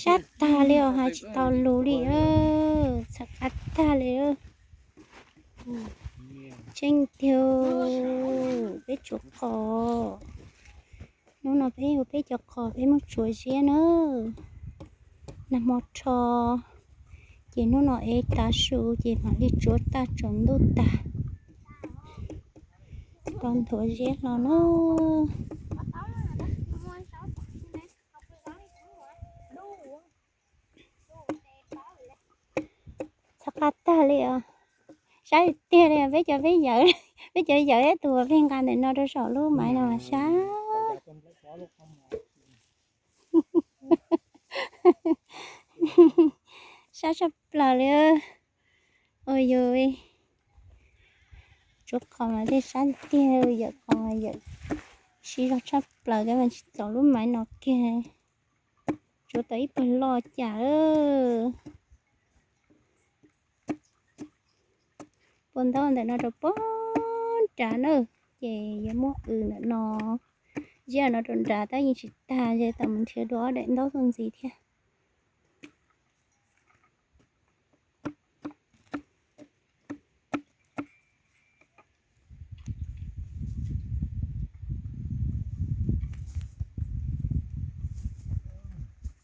Sab tag li os, hais tsis tau lus li, txhav qab tag li. Tseeb tiag, peb tsuav qos. Hnub no peb hu peb cov qos peb muab tsuav ziab na. Nag hmo rho, ces hnub no ev tav su ces mam li tsuav tag tsaus ntuj tag. Rau nthuav ziab hlo na. Txhav qab tag li os. Sab tiag li, peb cov peb yawm, peb cov yawm ib tug pheej nqa ntawm no rau saum lub maiv no mas sab. Sab tshaj plaws li. Ua yus tsuav qos mas tej sab tiag, yawm qos mas yawm siv zog tshaj plaws, tab mas tsis txaus lub maiv no kiag. Tsuav tau ib pawg loj cas. Puas ntaub ntawm no rau puag nrad na, ces yuav muab w ntawm no, ziab no rau nrad tab yeej tsis tag, ces tau mus nrhiav dua ob daim ntaub tuaj ntxiv thiab.